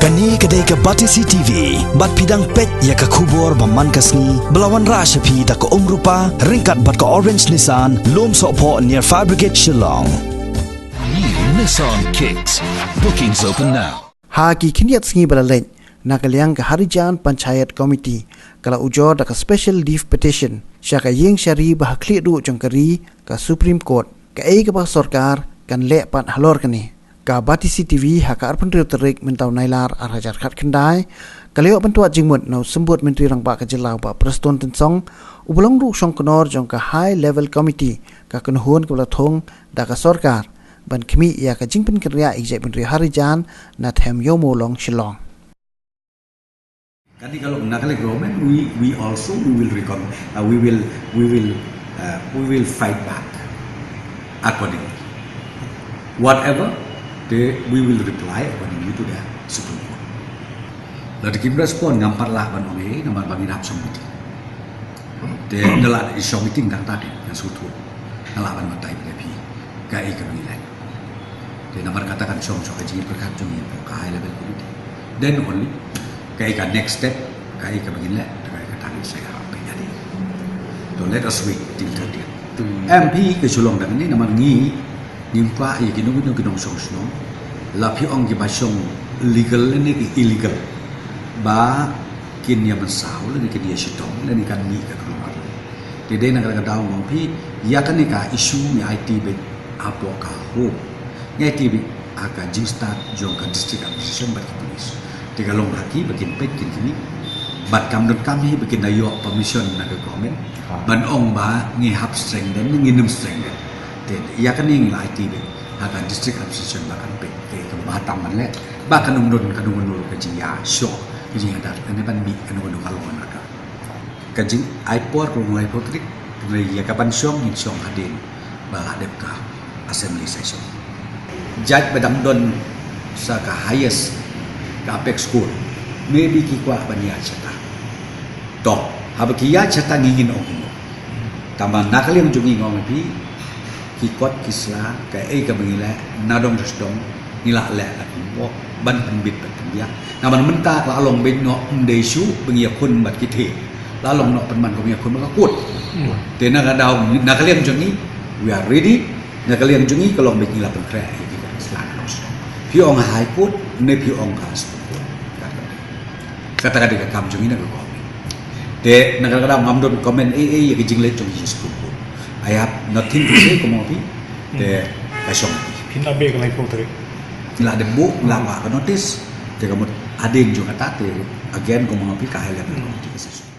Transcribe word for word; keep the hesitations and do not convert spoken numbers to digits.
Kane ka dei ka Batesi T V, bad phi dang peit ïa ka khubor ba man ka sngi, ba la wanrah sha phi da ka Umrupa, ryngkat bad ka Orange Nissan, Lumsohphoh near Fire Brigade Shillong. New Nissan Kicks. Bookings open now. Ha ki khyndiat sngi ba la leit, na ka liang ka Harijan Panchayat Committee ka la ujor da ka special leave petition sha ka ïing shari ba ha khlieh duh jong ka ri, ka Supreme Court. Kaei kaba ka sorkar kan leh pat halor kane, ka Batesi T V ha ka arphew hynriew tarik mynta u Nailar ar hajar khatkhyndai ka la ïoh ban tuat jingmut na u Symbud Myntri Rangbah ka jylla u Bah Prestone Tynsong, uba long ruh u shongknor jong ka High Level Committee, ka kynhun kaba la thung da ka sorkar ban khmih ïa ka jingpynkynriah ïa ki jaitbynriew Harijan na Them Ïew Mawlong, Shillong. Kane ka long na ka liang government, we, we also, we will recon-, uh, we will, we will, uh, we will fight back accordingly. Whatever, they, we will reply accordingly to the Supreme Court. Lada kim respond, ngam pat lah ban ong ei, namar ba ngin hap shong meeting. Te ynda la shong meeting tang ta te, ngan sngewthuh. Nga lah ban batai bad phi kaei kaba ngi leh. Te namar kata kan shong sha ka jingpyrkhat jong ngi hapoh ka High Level Committee. Then only kaei ka next step, kaei kaba ngin leh, kaei ka target sa ïa phi ïa dei. So let us wait till thirtieth. Hmm. Em phi ka shu long dang ne, namar ngi ngim kwah ïa kino kino ki nongshong shnong, la phi ong kiba shong legal lane ki illegal, ba kin ïa mynsaw lane kin ïa shitom lane kan mih ka kynmaw. Te dei na kata ka daw nga ong phi, ïa kane ka issue ngi aiti beit hapoh ka home, ngi aiti beit ha ka jingstad jong ka District Administration bad ki police. Te ka long ha ki ba kin peit kin khmih, bad kam donkam hi ba kin da ïoh permission na ka government, ha, ban ong ba ngi hap strengthen, ngin ym strengthen. Te ïa kane ngi la aiti beit ha ka District Administration ba kan peit, te kaba tam ban leh, ba kan ym don kano kano ka jingïashoh, ka jingïadat, kane ban mih kano kano ka long na ka. Ka jingai por ka long laiphew tarik, hynrei ïa ka ban shong ngin shong hadien ba la dep ka assembly session. Judge ba dang don sa ka highest, ka apex court, maybe ki kwah ban ïaid shata. To, haba ki ïaid shata ngi ngin ong kumno. Tangba na ka liang jong ngi nga ong ïa phi, ki kot ki sla, kaei kaba ngi leh, nadong sha sdong, ngi la leh la kumno ban pynbit ban pynbiang. Namar mynta ka la long beit noh, ym dei shuh ba ngi ïakhun bad ki thiah. La long noh pynban ba ngi ïakhun bad ka kut. Hmm. Te na ka daw, na ka liang jong ngi, we are ready. Na ka liang jong ngi ka long beit ngi la pynkhreh ïa ki kot ki sla nadong sha sdong. Phi ong ha High Court ne phi ong ha Supreme Court. Kata ka dei ka kam jong ngi na ka government. Te na kata ka daw ngam don comment ei ei ïa ka jingleit jong ki Supreme Court. I have nothing to say, kumno phi. Te ka shong. Phin la beh ka laiphew tarik. Phin la dep buh, la wah ka notice. Te ka mut hadien jong kata te again kumno phi, ka High Level Committee ka session.